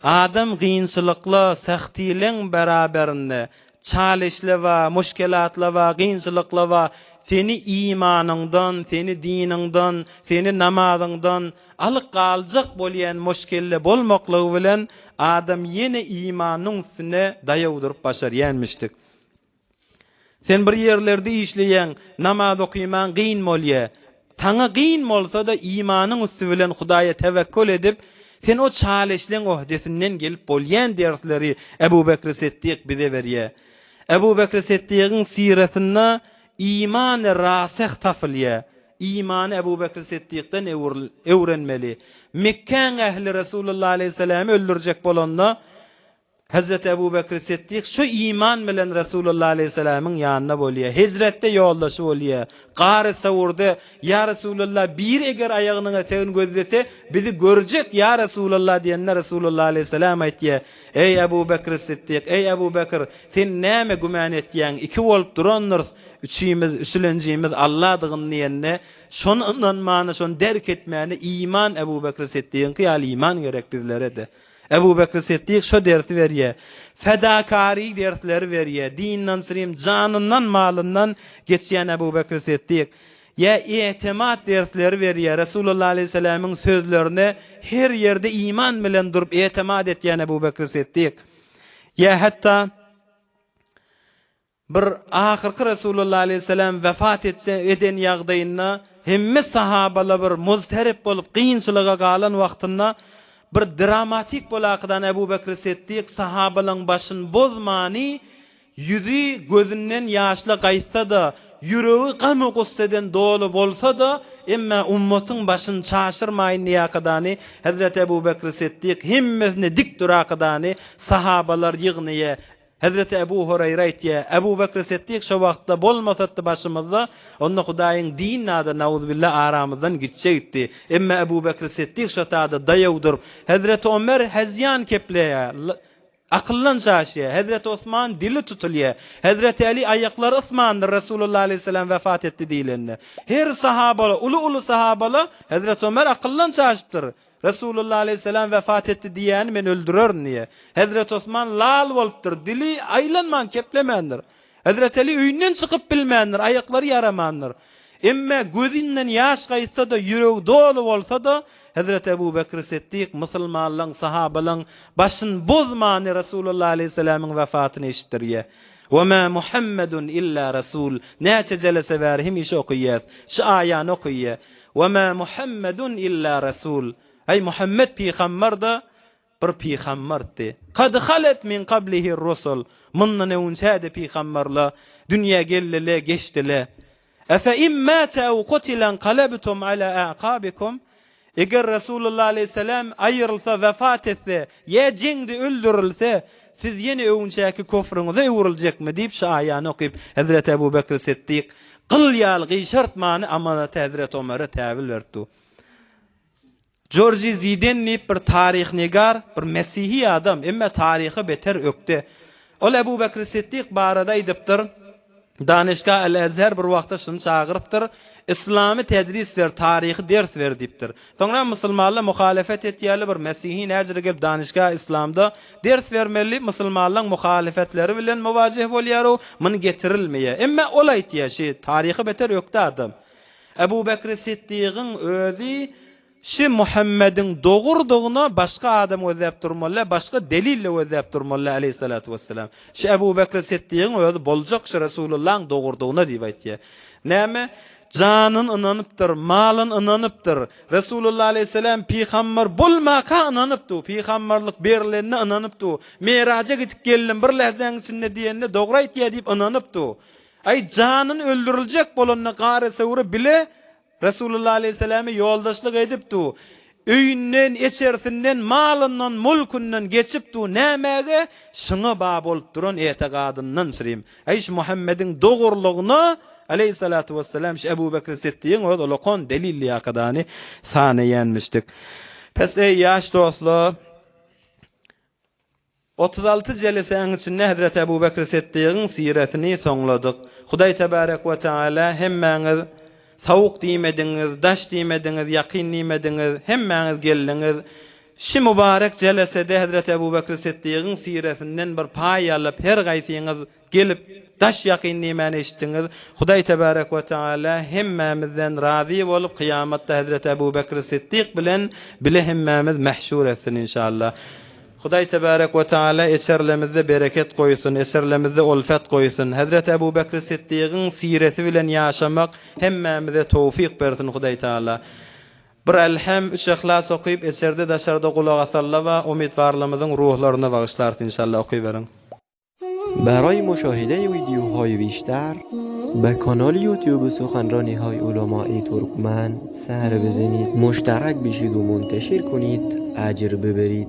Adam gynçylykla, sähtileň beraberinde, çaleşleba, muşkelatlaba, gynçylyklaba seni imanyňdan, seni diniňden, seni namazyňdan alyp galjak bolýan muşkelle bolmaklygy bilen adam ýene imanynyň üstünde daýaw durup başarýanmişdik. Sen bir ýerlerde işleýäň, namaz okymaň gyn bolýa. Saňa gyn bolsa-da imanyň üsti bilen Hudaýa tewekkül edip, sen o çaleşleň ohdesinden gelip bolýan dersleri Ebu Bekri Seddik bize berýä. Ebu Bekri Seddigiň siresinde imany raseh tapylýa. Imany Ebu Bekri Seddikden öwrenmeli. Mekgäň ähli Resulullah aleýhissalamy öldürjek bolanda, Hezreti Ebu Bekri Siddik şu iman bilen Resulullah aleýhissalamyň ýanynda bolýar. Hijretde ýoldaşy bolýar. Gary Sawurda, Ýa Resulullah, biri eger aýagynyň etegini gözlese, bizi görjek, ýa Resulullah diýende Resulullah aleýhissalam aýtýar, Eý Ebu Bekri Siddik, eý Ebu Bekr, sen näme gümän etýäň, iki bolup durandyrys, üçimiz, üçülenjimiz Alladygyny diýende, şony ynanmana, şony derk etmäne iman Ebu Bekri Siddigiňki ýaly iman gerek bizlere-de. Ebu Bekr Siddik şo dersi berýär. Fedakary dersleri berýär. Dinden syrym janyndan malyndan geçýän Ebu Bekr Siddik. Ýa etimat dersleri berýär. Resulullah aleýhissalamyň sözlerine her ýerde iman bilen durup etimat etýän Ebu Bekr Siddik. Ýa hatda Bir ahyrky Resulullah aleýhissalam wefat etse eden ýagdaýynda hemme sahabalar bir muzterip bolup kynçylyga galan wagtynda bir dramatik bolakydan Ebu Bekri Seddik sahabalaň başyny bozmany ýüzi gözünden ýaşla gaýtsa-da ýüregi gam-u gusseden doly bolsa-da emme ummatyň başyny çaşyrmaýyn diýakydany Hezreti Ebu Bekri Seddik hemmesine dik durakydany sahabalar ýygnaýa Hezreti Ebu Hureýre aýtýar, Ebu Bekri Seddik şo wagtda bolmasatdy başymyzda, onda Hudaýyň din ady nauzubilla aramyzdan gitjekdi. Emma Ebu Bekri Seddik şo tada daýaw durup, Hezreti Omer hezýan kepleýär, akyldan çaşýar, Hezreti Osman dili tutulýar, Hezreti Äli aýaklary ysmandyr Resulullah aleýhissalam wefat etdi diýlende. Her sahabala, uly-uly sahabala Hezreti Omer akyldan çaşypdyr. Resulullah aleýhissalam wefat etdi diýýäni men öldürerin diýýär. Hezreti Osman lal bolupdyr, dili aýlanman keplemändir. Hezreti Eli öýünden çykyp bilmändir, aýaklary ýaramandyr. Emme gözünden ýaş gaýtsa-da, ýüregi doly bolsa-da, Hezreti Ebu Bekri Siddik musulmanlaryň, sahabalaryň başyny bozmany Resulullah aleýhissalamyň wefatyny eşitdirýär. Ve ma Muhammedun illa rasul. Näçe jelese bäri hemişe okaýas. Şu aýany okaýas. Ve ma Muhammedun illa rasul. Aý Muhammet pygamber-de bir pygamberdi. Kad halet min kablihi rusul. Mundan öňünçä-de pygamberler dünýä geldile, geçdile. Efe in mate ew kutile inkalebtum ala a'kabikum. Eger Resulullah aleýhissalam aýrylsa, wefat etse, ýa jeňde öldürilse, siz ýene öwünçäki kofruňyza öwrüljekmi? diýip şu aýany okyp, Hezreti Ebu Bekr Siddik gyl ýaly gyşartmany amanaty Hezreti Omara täwil beripdi. Jorji Ziden diýip bir taryhnigar, bir mesihi adam, emme taryha beter ökde. Ol Ebu Bekr Siddik barada aýdypdyr, Danyşgah Al-Ezher bir wagtda şuny çagyrypdyr, Yslamy tedris ber, taryhy ders ber diýipdir. Soňra musulmanlar muhalefet etýärler, bir mesihi näjere gelip danyşgah Yslamda ders bermeli, musulmanlaryň muhalefetleri bilen muwajeh bolýar-ow, muny getirilmeýär. Emme ol aýtýar, şi taryha beter ökde adam. Ebu Bekri Siddigiň özi Şi Muhammediň dogrudygyna başga adam gözläp durmaly, başga delil-de gözläp durmaly aleýhissalatu wessalam. Şi Ebu Bekri Siddigiň özi boljak şi Resulullahyň dogrudygyna diýip aýtýar. Näme? Janyn ynanypdyr, malyn ynanypdyr. Resulullah aleýhissalam pygamber bolmaka ynanypdy, pygamberlik berlenine ynanypdy. Meraja gidip geldim bir lähzäň içinde diýende dogry aýtýar diýip ynanypdy. Aý janyny öldüriljek bolanda Gary Söwri bile Resulullah aleýhissalama ýoldaşlyk edip du. Öýünden, eçersinden, malyndan, mulkünden geçip du nämäge, şyňa ba bolup duran etigadyndan şirim. Äý şu Muhammediň dogrulygyna, aleýhissalatu wessalam, şu Ebu Bekri Siddigiň öz ulakan delilli akydany sanaýanmyşdyk. Pes eý ýaş dostlar! 36 jelesäň içinde Hezreti Ebu Bekri Siddigiň siretini soňladyk. Hudaý Tebarek we Teala hemmäňiz sowuk diýmediňiz, daş diýmediňiz, ýakyn diýmediňiz, hemmäňiz geldiňiz. Şi mübarek jelesede Hezreti Ebu Bekri Siddigiň siresinden bir paý alyp her gaýsyňyz Gelip, daş ýakyn diýmän eşitdiňiz. Hudaý Tebarek we Teala hemmämizden razy bolup, kyýamatda Hezreti Ebu Bekri Siddik bilen bile hemmämiz mähşur etsin inşallah. Hudaý Tebarek we Teala eserlemizde bereket goýsun, eserlemizde ulfet goýsun. Hezreti Ebu Bekri Siddigiň siresi bilen ýaşamak hemmämize towfyk bersin Hudaý Teala. Bir Elhem, üç Yhlas okyp, eserde daşarda gulak asallaba, umytwarlarymyzyň ruhlaryna bagyşlarys inşallah okyberiň. برای مشاهده ویدیوهای بیشتر به کانال یوتیوب سخنرانی های علمای ترکمن سر بزنید مشترک بشید و منتشر کنید اجر ببرید.